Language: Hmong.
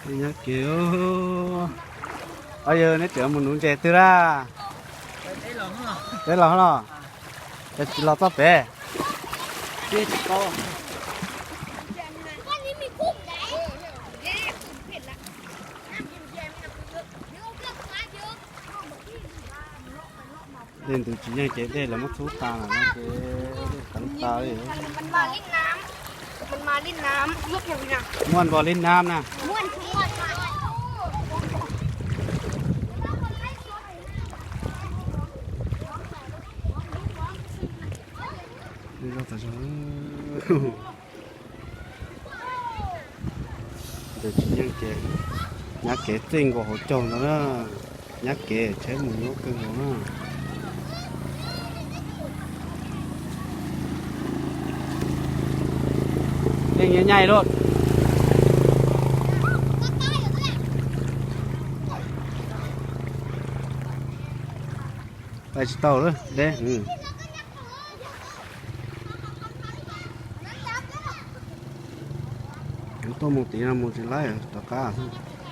Nyob kev, yog neb tseem mus nuv ntses twg laj? Peb los los, cas tsis los txog pem? Dej ntws tsis yeej ces dej lawv muab txhub tas lawm no ces dej teev tas li. Muaj npog li nam na. Ntawd tsis yeej ces nyab kev txij nkaus hauv caug ntawd na. Nyab kev tsheb mus nyuaj kawg nkaus na. Ej, nyaij nyaij luj. Pais tsis tau lawm deb. Tuaj mus tid no mus tsis laib rov qab xwb.